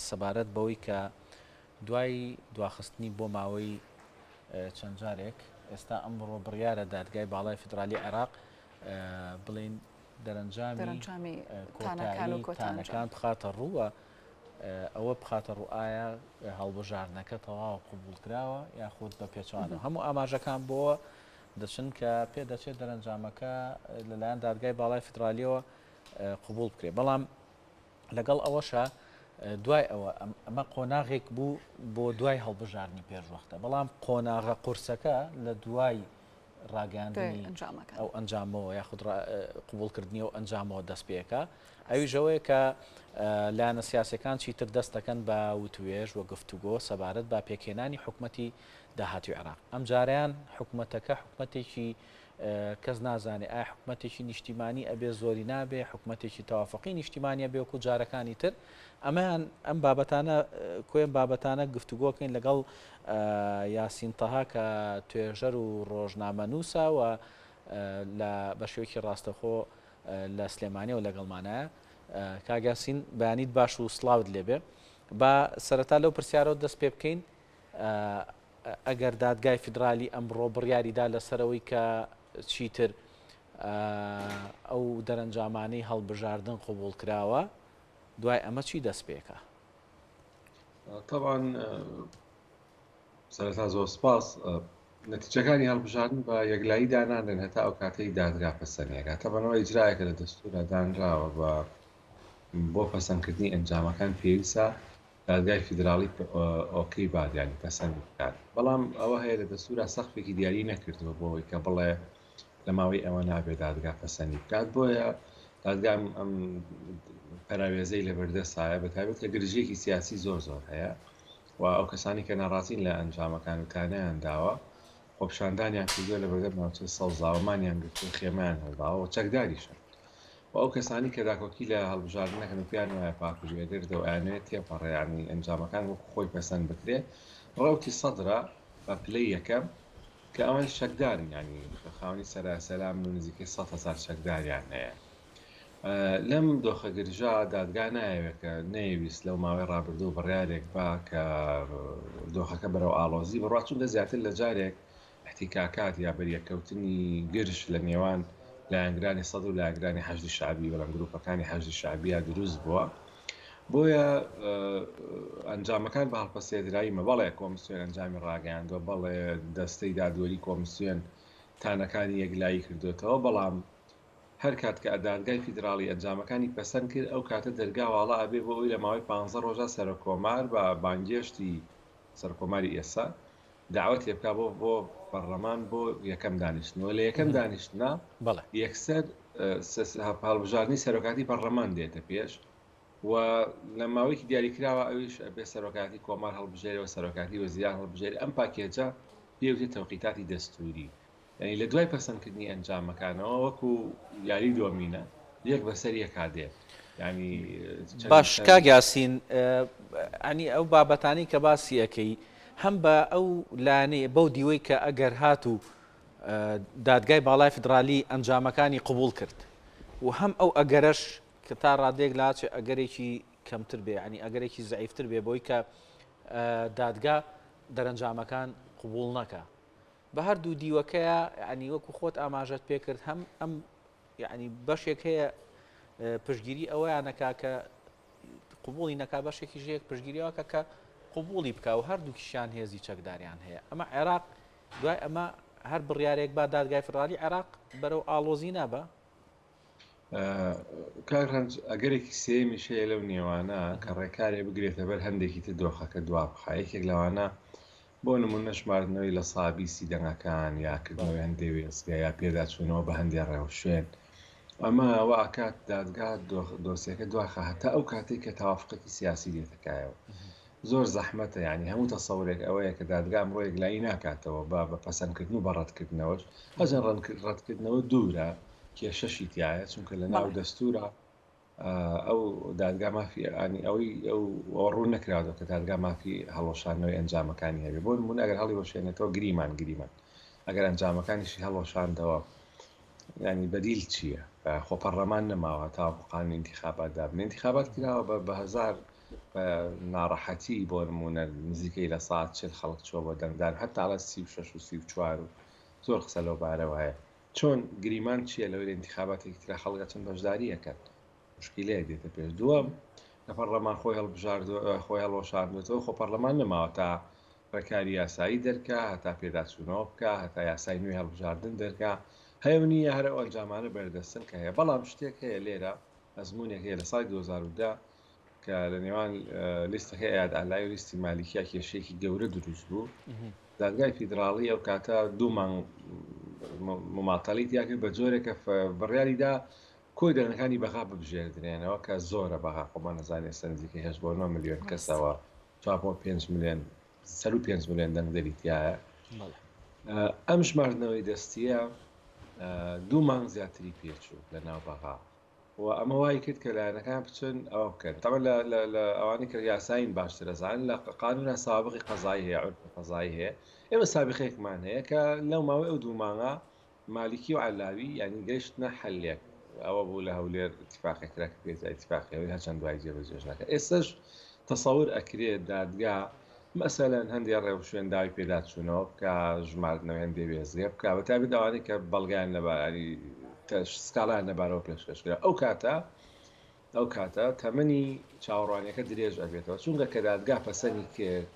سەبارەت بەوەی کە دوای دواخستنی بۆ ماوەی چەند جارێک ئێستا ئەمڕۆ بڕیارە دادگای باڵای فیدرالی عێراق بڵین دەرەنجامی کۆتایی تانەکان بخاتە ڕووە ئەوە بخاتە ڕوو ئایا هەڵبژاردنەکە تەواو قبوڵ کراوە یاخود بە پێچوانەوە هەموو ئاماژەکان بۆ دەچن کە پێ دەچێت دەرەنجامەکە لەلایەن دادگای باڵای فیدرالیەوە قبوڵ بکرێت بەڵام لەگەڵ ئەوەشا دوای ئەوە ئەمە قۆناغێک بوو بۆ دوای هەڵبژاردنی پێشوەختە بەڵام قۆناغە قورسەکە لە دوای ڕاگەاندنی ئەو ئەنجامەوە یاخود قوبولکردنی ئەو ئەنجامەوە دەست پێەکە ئەویشەوەیە کە لایەنە سیاسەکان چیتر دەست دەکەن بە وتوێژ و گفتوگۆ سەبارەت بە پێکهێنانی حکومەتی داهاتوی عێراق ئەمجارەیان حکومەتەکە حکومەتێکی کەس نازانێ ئایا حکومەتێکی نیشتیمانی ئەبێ زۆری نابێ حکومەتێکی تەوافقی نیشتیمانی ئەبێ وەکو جارەکانی تر ئەمەیان ئەم بابەتانە کۆی ئەم بابەتانە گفتوگۆکەین لەگەڵ یاسین تەها کە توێژەر و ڕۆژنامەنووسە و لە بە شێوەیەکی ڕاستەخۆ لە سلێمانیەوە لەگەڵمانایە کاک یاسین بەیانیت باش و سڵاوت لێبێ با سەرەتا لەو پرسیارەوە دەست پێ بکەین ئەگەر دادگای فیدرالی ئەمڕۆ بڕیاری دا لەسەر ئەوەی کە چیتر ئەو دەرەنجامانەی هەڵبژاردن قبوڵ کراوە، دوای ئەمە چی دەست پێکا؟ تەبعەن سەرەتا زۆر سپاس. نەتیجەکانی هەڵبژاردن بە یەکلایی دانانرێن هەتا ئەو کاتەی دادگا پەسەنی ئەکات. تەبعەن ئەوە ئیجرایەکە لە دەستوورا دانراوە بە بۆ پەسەندکردنی ئەنجامەکان پێویستە دادگای فیدراڵی ئۆکەی بات یانی پەسەندی بکات بەڵام ئەوە هەیە لە دەستورا سەقفێکی دیاری نەکردووە بۆ ئەوەی کە بڵێ لە ماوەی ئەوە نابێ دادگا پەسەندی بکات بۆیە دادگا ئەم پەراوێزەی لەبەردەستایە بە تایبەت کە گرژییەکی سیاسی زۆر زۆر هەیە و ئەو کەسانی کە ناڕازین لە ئەنجامەکان و تانەیان داوە خۆپیشاندانیان کردووە لە بەردەم ناوچەی سەوزاوە مانیان گرتووە خێمەیان هەڵداوە و چەکداریشن و ئەو کەسانی کە داکۆکی لە هەڵبژاردن نەکەن و پێیان وایە پاک و بێگەردە و ئەیانەوێت تێپەڕێ یانی ئەنجامەکان وەکو خۆی پەسەند بکرێ ڕەوتی سەدرە بە پلەی یەکەم کە ئەوانیش چەکدارن یانی خاوەنی سەرای سەلامن و نزیکەی 100,000 چەکداریان هەیە لەم دۆخە گرژە دادگا نایەوێت کە نەیەویست لەو ماوەی ڕابردوو بڕیارێک با کە دۆخەکە بەرەو ئاڵۆزی بڕات چونکە زیاتر لە جارێک احتیکاکات یا بەریەککەوتنی گرژ لە نێوان لایەنگرانی سەدر و لایەنگرانی حەشدی شەعبی بەڵام گروپەکانی حەشدی شەعبیە دروست بووە بۆیە ئەنجامەکان بە هەڵپەسێردراوی مە بەڵێ کۆمسیۆن ئەنجامی ڕاگەیاندووە بەڵێ دەستەی دادوەری کۆمسیۆن تانەکانی یەکلایی کردوێتەوە بەڵام هەر کات کە دادگای فیدراڵی ئەنجامەکانی پەسەند کرد ئەو کاتە دەرگا واڵا ئەبێ بۆ ئەوی لە ماوەی 15 ڕۆژا سەرۆککۆمار بە بانگێشتی سەرکۆماری ئێستا دەعوەت لێ بکا بۆ بۆ پەڕلەمان بۆ یەکەم دانیشتن و لە یەکەم دانیشتنا بەڵێ. یەکسەر هەڵبژاردنی سەرۆکاتی پەڕلەمان دێتە پێش و لە ماوەیەکی دیاریکراوە ئەویش ئەبێ سەرۆکاتی کۆمار هەڵبژێرێ و سەرۆکاتی وەزیران هەڵبژێرێ ئەم پاکێجە پێی وترێ تەوقیتاتی دەستووری یانی لە دوای پەسەندکردنی ئەنجامەکانەوە وەکو یاری دۆمینە یەک بەسەر یەکا دێت یانی باش کاک یاسین ئەنی ئەو بابەتانی کە باسی ئەەکەی هەم بە ئەو لایەنەی بەو دیوەی کە ئەگەر هاتوو دادگای باڵای فیدرالی ئەنجامەکانی قبوڵ کرد و هەم ئەو ئەگەرەش کە تا ڕادەیەک لاچێ ئەگەرێکی کەمتر بێ ینی ئەگەرێکی زەعیفتر بێ بۆی کە دادگا دەرەنجامەکان قبوڵ نەکا بە هەردوو دیوەکەیا یعنی وەکو خۆت ئاماژەت پێکرد هەم ئەم یعنی بەشێک هەیە پشگیری ئەوەیان نەکا کە قوبوڵی نەکا بەشێکی ژێک پشگیریەوەکە کە قوبوڵی بکە و هەردووکیشیان هێزی چەکداریان هەیە ئەمە عێراق دوای ئەمە هەر بڕیارێک با دادگای فرالی عێراق بەرەو ئاڵۆزی نابە کاک ڕەنج ئەگەرێکی سێیەمیش هەیە لەو نێوانە کە ڕێکارێ بگرێتە بەر هەندێکی تر دۆخەکە دوا بخا یەکێک لەوانە بۆ نمونە ژماردنەوەی لە سابیسی دەنگەکان یا کردنەوەی هەندێ وێستگە یا پێداچوونەوە بە هەندێ ڕێوشوێن ئەمە وا ئەکات دادگا دۆسیەکە دواخە هەتا ئەو کاتێک کە تەوافقێکی سیاسی دێتە کایەوە زۆر زەحمەتە یانی هەموو تەسەورێک ئەوەیە کە دادگا ئەمڕۆ یەکلایی ناکاتەوە بە بە پەسەندکردن و بە ڕەتکردنەوەش هەرچەند ڕەتکردنەوە دوورە کێشەشی تایە چونکە لە ناو بەڵێ. دەستورە ئەو دادگا مافی ئەنی ئەوەی ئەو ئەوە ڕوون نەکراوە کە دادگا مافی هەڵوەشاندنەوەی ئەنجامەکانی هەبێ بۆ نموونە ئەگەر هەڵیوەشێنێتەوە گریمان گریمان ئەگەر ئەنجامەکانیشی هەڵوەشاندەوە یانی بەدیل چییە خۆ پەڕلەمان نەماوە تاوەکو قانونی ئینتیخابات دابنێ ئینتیخابات کراوە بە بە هەزار. بە ناڕەحەتی بۆ نموونە نزیکەی 40% خەڵک چووە بۆ دەنگدان حتا ئەڵێ 36 و 34 و زۆر قسە لەو بارەوە هەیە چۆن گریمان چییە لەوەی لە ئینتیخاباتێکی ترا خەڵک ئەچن بەشداری ئەکەن موشکیلەیەک دێتە پێش دووەم لە پەڕلەمان خۆی هەڵبژاردووە خۆی هەڵوەشاندوێتەوە خۆ پەڕلەمان نەماوە تا ڕێکاری یاسایی دەرکا هەتا پێداچوونەوە بکا هەتا یاسای نوێی هەڵبژاردن دەرکا هەیە و نییە هەر ئەو ئەنجامانە بەردەستن کە هەیە بەڵام شتێک هەیە لێرە ئەزموونێک هەیە لە ساڵی 2010 کە لە نێوان لیستەکەی ئەیاد عەلای و لیستی مالیکیا کێشەیەکی گەورە دروست بوو دادگای فیدراڵی ئەو کاتە دوو مانگ مماتەڵی تیا کرد بە جۆرێک کە بڕیاری دا کۆی دەنگەکانی بەغا ببژێردرێنەوە کە زۆرە بەغا خۆمان نەزانین ئێستا نزیکەی هەشت بۆ نۆ ملیۆن کەسەوە چوار بۆ پێنج ملیۆن سەروو پێنج ملیۆن دەنگدەری تیایە ئەم ژماردنەوەی دەستیە دوو مانگ زیاتری پێچوو لە ناو بەغا و ئەمە وای کرد کە لایەنەکان بچن ئەوە بکەن تەبعەن لە لە لە ئەوانەی کە یاسایین باشتر ئەزانن لە قانونا سوابقی قەزایی هەیە عورفی قەزایی هەیە ئێمە سابقەیەکمان هەیە کە لەو ماوەی ئەو دوو مانگە مالیکی و عەلاوی یانی گەیشتنە حەلێک ئەوە بوو لە هەولێر ئیتیفاقێک کرا کە پێی ئیتیفاقی هەولێر هەرچەند دوای جێبەجێش نەکرا ئێستاش تەسەور ئەکرێ دادگا مەسەلەن هەندێ ڕێوشوێن داوای پێداچوونەوە بکا، ژماردنەوەی هەندێ وێستگە بکا، بە تایبەت ئەوانەی کە بەڵگەیان لەبار یانی سکاڵایان لەبارەوە پێشکەش کرا. ئەو کاتە ئەو کاتە تەمەنی چاوەڕوانیەکە درێژ ئەبێتەوە، چونکە کە دادگا پەسەنی کرد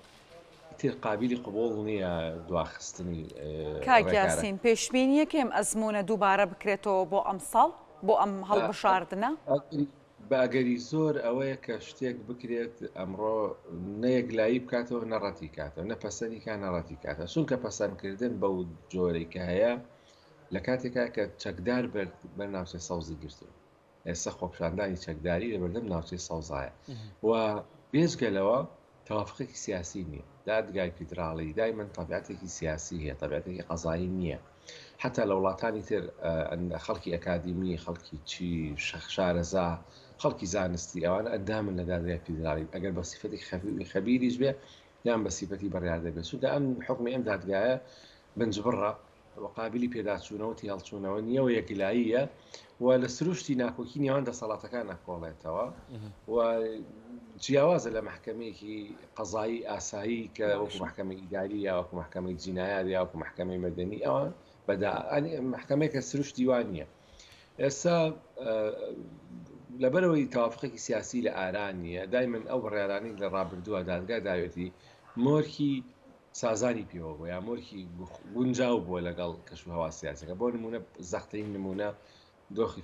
ئیتر قابیلی قبوڵ نییە دواخستنی کاک ڕێکارەکە. یاسین، پێشبینیەکەی ئەم ئەزموونە دووبارە بکرێتەوە بۆ ئەمساڵ، بۆ ئەم هەڵبژاردنە؟ بە ئەگەری زۆر ئەوەیە کە شتێک بکرێت ئەمڕۆ نە یەکلایی بکاتەوە نە ڕەتی کاتەوە، نە پەسەنی کا نە ڕەتی کاتەوە، چونکە پەسەندکردن بەو جۆرەی کە هەیە لە کاتێکا کە چەکدار بەر بەر ناوچەی سەوزی گرتوون. ئێستا خۆپیشاندانی چەکداری لە بەردەم ناوچەی سەوزایە و بێجگە لەوە تەوافقێکی سیاسی نییە. دادگای فیدراڵی دایمەن تەبیعەتێکی سیاسی هەیە، تەبیعەتێکی قەزایی نییە. حەتا لە وڵاتانی تر خەڵکی ئەکادیمی، خەڵکی چی شارەزا، خەڵکی زانستی ئەوانە ئەندامن لە دادگای فیدراڵی ئەگەر بە سیفەتی خەبیریش بێ یان بە سیفەتی بڕیاردەر بێ، چونکە ئەم حوکمی ئەم دادگایە بنجبڕە و قابیلی پێداچوونەوە و تێهەڵچوونەوە نییە و یەکلاییە و لە سروشتی ناکۆکی نێوان دەسەڵاتەکان ئەکۆڵێتەوە و جیاوازە لە مەحکەمەیەکی قەزایی ئاسایی کە وەکو مەحکەمەی ئیداری یا وەکو مەحکەمەی جینایات یا وەکو مەحکەمەی مەدەنی ئەوان بەدا مەحکەمەیەکە سروشتی وا نییە. ئێستا لەبەرەوەی تەوافقێکی سیاسی لە ئارا نییە دایمەن ئەو بڕیارانەی لە ڕابردووە دادگا داوێتی مۆرکی سازانی پێوە بووە یا مۆرکی گونجاو بووە لەگەڵ کەشوهەوا سیاسەکە بۆ نمونە زەخترین نمونە دۆخی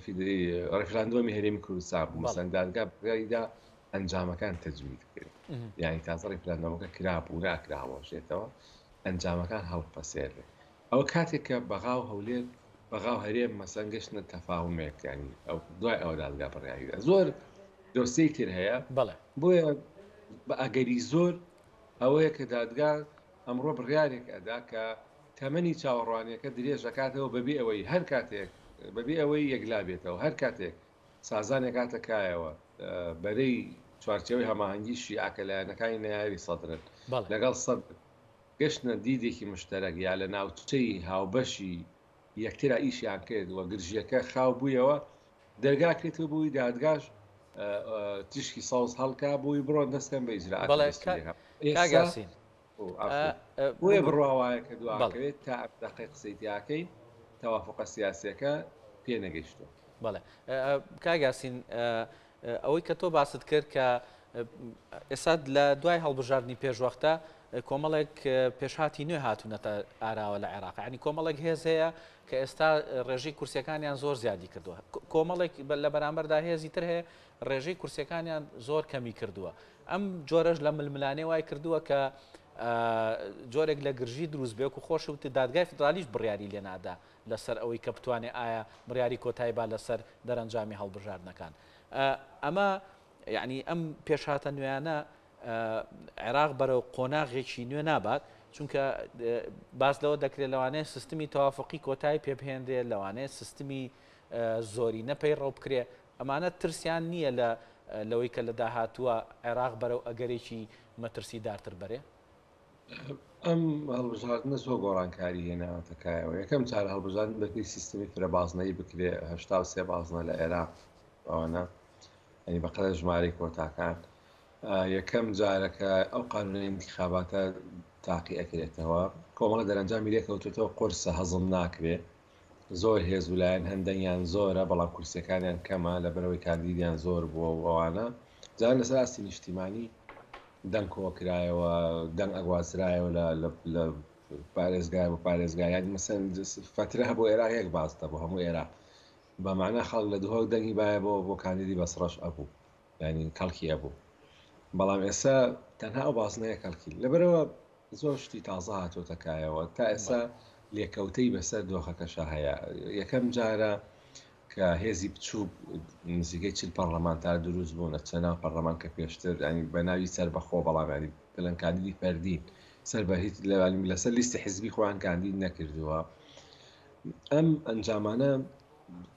ڕیفراندۆمی هەرێمی کوردستان بوو مەسەن دادگا بڕیاریدا ئەنجامەکان تەجمید بکرێت یعنی تازە ڕیفراندۆمەکە کرا بوو ناکرا هەڵوەشێتەوە ئەنجامەکان هەڵپەسێرێ ئەوە کاتێک کە بەغا و هەولێر بەغا و هەرێم مەسەن گەشتنە تەفاهمێک ینی ئەو دوای ئەوە دادگا بڕیاریدا زۆر دۆسیەی تر هەیە بەڵێ بۆیە بە ئەگەری زۆر ئەوەیە کە دادگا ئەمڕۆ بڕیارێک ئەدا کە تەمەنی چاوەڕوانیەکە درێژ ئەکاتەوە بەبێ ئەوەی هەر کاتێک بەبێ ئەوەی یەکلا بێتەوە هەر کاتێک سازانێک هاتە کایەوە بەرەی چوارچێوەی هەماهەنگی شیعە کە لایەنەکانی نەیاری سەدرن لەگەڵ سەدر گەشتنە دیدێکی مشتەرەک یا لە ناوچەی هاوبەشی یەکترا ئیشیان کرد و گرژیەکە خاو بوویەوە دەرگا کرێتەوە بۆی دادگاش تیشکی سەوز هەڵکا بۆی بڕۆن دەستکەن بە ئیجرائاتی بەڵێ دەستوریەکان کاک ئێستا یاسین بۆیە بڕوا وایە کە بەڵێ دواکەوێت تا ئەم دەقەی قسەی تیاکەین تەوافقە سیاسیەکە پێ نەگەیشتووە. بەڵێ کاک یاسین ئەوەی کە تۆ باست کرد کە ئێستا لە دوای هەڵبژاردنی پێشوەختە کۆمەڵێک پێشهاتی نوێ هاتوونەتە ئاراوە لە عێراق ینی کۆمەڵێک هێز هەیە کە ئێستا ڕێژەی کورسیەکانیان زۆر زیادی کردووە کۆمەڵێک لە بەرامبەردا هێزی تر هەیە ڕێژەی کورسیەکانیان زۆر کەمی کردووە ئەم جۆرەش لە ململانێ وای کردووە کە جۆرێک لە گرژی دروست بێک و خۆش وت دادگای فدرالیش بڕیاری لێنادا لەسەر ئەوەی کە بتوانێت ئایا بڕیاری کۆتایی با لەسەر دەرەنجامی هەڵبژاردنەکان ئەمە یەعنی ئەم پێشهاتە نوێیانە عێراق بەرەو قۆناغێکی نوێ نابات، چونکە باس لەوە دەکرێت لەوانەیە سیستمی تەوافقی کۆتایی پێبهێنرێت، لەوانەیە سیستمی زۆرینە پەیڕەو بکرێ، ئەمانە ترسیان نییە لە لەوەی کە لە داهاتووە عێراق بەرەو ئەگەرێکی مەترسیدارتر بەرێ؟ ئەم هەڵبژاردنە زۆر گۆڕانکاری هێناوەتە کایەوە. یەکەم جار هەڵبژاردن بەپێی سیستمی فرە بازنەیی بکرێ، 83 بازنە لە عێراق ئەوانە، یانی بەقەدەر ژمارەی کۆتاکان. یەکەم جارە کە ئەو قانونە ئینتیخاباتە تاقی ئەکرێتەوە، کۆمەڵە دەرەنجامی لێکەوتۆتەوە قورسە هەزم ناکرێ، زۆر هێز و لایەن هەن دەنگیان زۆرە بەڵام کورسیەکانیان کەمە لەبەرئەوەی کاندیدیان زۆر بووە و ئەوانە، جا لەسەر ئاستی نیشتیمانی دەنگ کۆکرایەوە دەنگ ئەگوازرایەوە لە لە پارێزگای بۆ پارێزگا یانی مەسەن فەترە هەبوو ئێراق یەک بازدە بۆ هەموو ئێراق بە مەعنا خەڵک لە دهۆک دەنگی بایە بۆ بۆ کاندیدی بەسڕەش ئەبوو یانی کەڵکی ئەبوو بەڵام ئێستا تەنها ئەو بازنەیە کەڵکی لەبەرەوە زۆر شتی تازە هاتۆتە کایەوە تا ئێستا لێکەوتەی بەسەر دۆخەکەشا هەیە یەکەم جارە کە هێزی بچووک نزیکەی چل پەڕلەمانتار دروست بوون ئەچنە ناو پەڕلەمان کە پێشتر ینی بە ناوی سەربەخۆ بەڵام ینی بڵێن کاندیدی فەردین سەر بە هیچ لەسەر لیستی حزبی خۆیان کاندید نەکردووە ئەم ئەنجامانە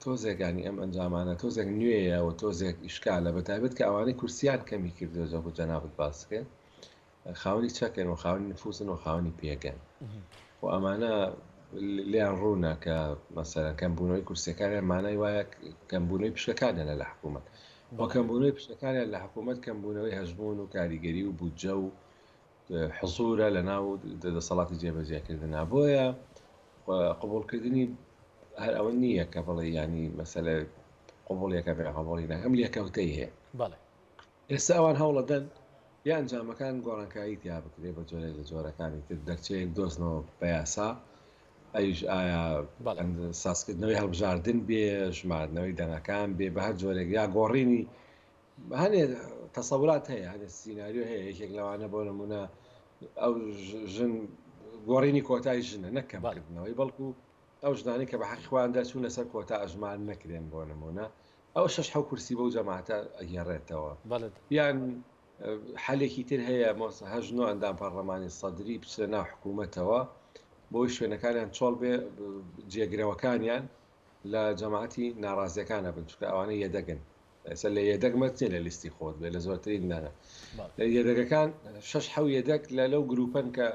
تۆزێک ینی ئەم ئەنجامانە تۆزێک نوێیە و تۆزێک ئیشکالە بە تایبەت کە ئەوانەی کورسیان کەمی کردووە زۆکو جەنابت باس کرد خاوەنی چەکن و خاوەنی نفوسن و خاوەنی پێگەن و ئەمانە لێیان ڕوونە کە مەسەرەن کەمبوونەوەی کورسیەکانیان مانای وایە کەمبوونەوەی پشکەکانیانە لە حکوومەت و کەمبوونەوەی پشکەکانیان لە حکوومەت کەمبوونەوەی هەژموون و کاریگەری و بودجە و حزوورە لە ناو دەسەڵاتی جێبەجێکردنا بۆیە قبوڵکردنی هەر ئەوە نییە کە بڵێ ینی مەسەلە قبوڵیەکە بێ قبوڵی ناکەم لێکەوتەی هەیە بەڵێ ئێستا ئەوان هەوڵەدەن یا ئەنجامەکان گۆڕانکاری تیا بکرێ بە جۆرێک لە جۆرەکانی تر دەرچەیەک دۆزنەوە بە یاسا ئەویش ئایا سازکردنەوەی هەڵبژاردن بێ ژماردنەوەی دەنگەکان بێ بە هەر جۆرێک یا گۆڕینی هەنێ تەسەورات هەیە هەنێ سیناریۆ هەیە یەکێک لەوانە بۆ نمونە ئەو ژن گۆڕینی کۆتای ژنە نەک کەمکردنەوەی بەڵکو ئەو ژنانەی کە بە حەقی خۆیان دەرچوون لەسەر کۆتا ئەژمار نەکرێن بۆ نموونە ئەو شەش حەو کورسی بەو جەماعەتە ئەگێڕێتەوە بەڵێ. یان حەلێکی تر هەیە مۆس هەشت نۆ ئەندام پەڕلەمانی سەدری بچنە ناو حکوومەتەوە بۆی شوێنەکانیان چۆڵ بێ جێگرەوەکانیان لە جەماعەتی ناڕازیەکانە بن چونکە ئەوانە یەدەگن ئێستا لە یەدەگ مەرج نیە لە لیستی خۆت بێ لە زۆرترین دانە لە یەدەگەکان شەش حەو یەدەگ لە لەو گروپەن کە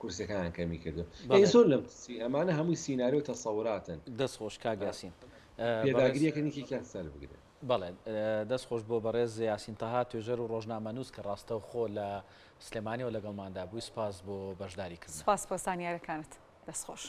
کورسیەکانیان کەمی کردو ئەی زۆر لەم ئەمانە هەمووی سیناریۆ و تەسەوراتن. دەست خۆش کاک یاسین. پێداگریەکەن یەکێکیان سەر بگرێت. بەڵێ دەست خۆش بۆ بەڕێز یاسین تەها توێژەر و ڕۆژنامەنووس کە ڕاستەوخۆ لە سلێمانیەوە لەگەڵماندا بووی سپاس بۆ بەشداری کردنت. سپاس بۆ زانیارەکانت دەست خۆش.